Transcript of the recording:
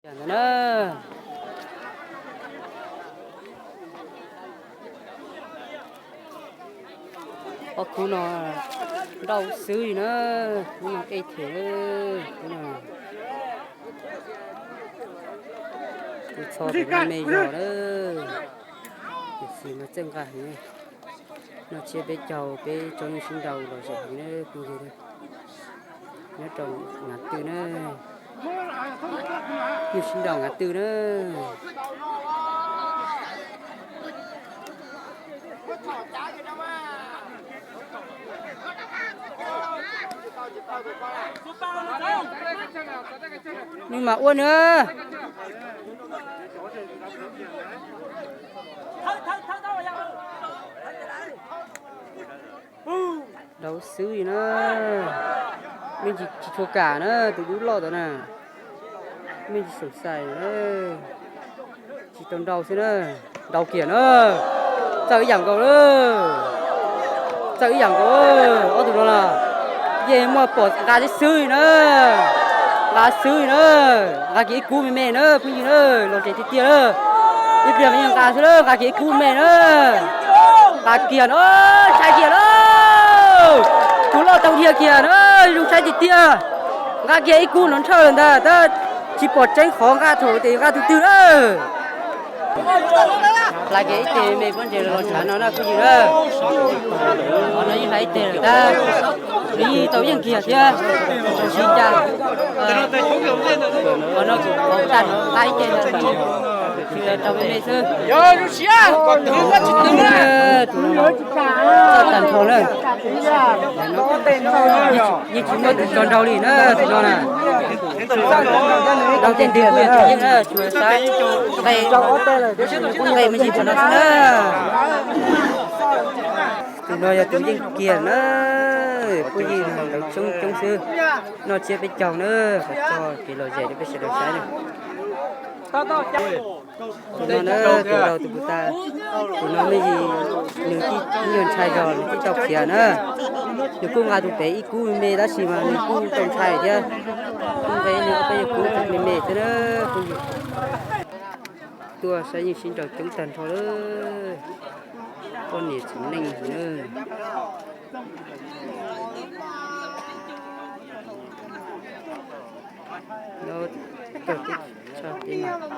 Ntawd na, ob khub no nrauj xwb li na, khub no ej them, khub no kuv txho tus me me yog lawm, tiam sis mas txawj nqa heev. Noj tsiab peb caug peb tsob yeej sib nraus los zem heev na phooj ywg. Nyob rau Ngav Twj na, yeej sib nraus Ngav Twj na. Nws mam ua nws. Nraus xwb li na. Me ntsis tsis tshua kam na, tus dub loj tod na. Me ntsis xoom xais na. Tsis tau nraus xwb na. Nraus kiag na. Txawj ib yam nkaus lawm. Txawj ib yam nkaus. Ob tug no na, yeej muaj pom nqa xwb xwb li na. Nqa xwb li na. Nqa kiag ib kub me me na phooj ywg na, los tsev tiag tiag na. Ib pliag mas yeej nqa xwb na, nqa kiag ib kub me na. Nqa kiag na, ntshai kiag na. Tus loj tau dhia kiag na, zoo saib tiag tiag. Nqa kiag ib kub no ntshaw lawm ntag, tab tsis pom tseeb qhov nqa thaum tias nqa tus twg na. Hlais kiag ib teg me pob ntseg los tshav no na phooj ywg na. Qhov no yeej hlais ib teg lawm tab, nws yeej tau yeej kiag thiab. Tau sib cag. Qhov no kuv qhov tag nqa ib teg lawm, tsis tau me me xwb. Tus no txawj tag nrho na. Yeej tsis muaj tus tso nraus li na tus no na. Nraus tej ntwg kuj yog tus yeej na, tsuas xav nqe, nqe me ntsis thaum no xwb na. Tus no yog tus yeej kiag na, kuj yeej nraus coob coob xwb. Noj tsiab peb caug na, qhov txog kev lom zem rau peb sawv daws saib na. Tus no na, tus nraus tus puv tas, tus no me ntsis nws tib nyuag ntshai zog nws tib tau khiav na. Nws kuj nqa tus pem ib kub me me tab sis mas nws kuj tau ntshai thiab. Kuj nqa nws ob peb yog kub me me thiab na. Tuaj saib yeej sib nraus coob tag nrho lawm. Poj niam txiv neej na. Nyob rau teb chaws teb no.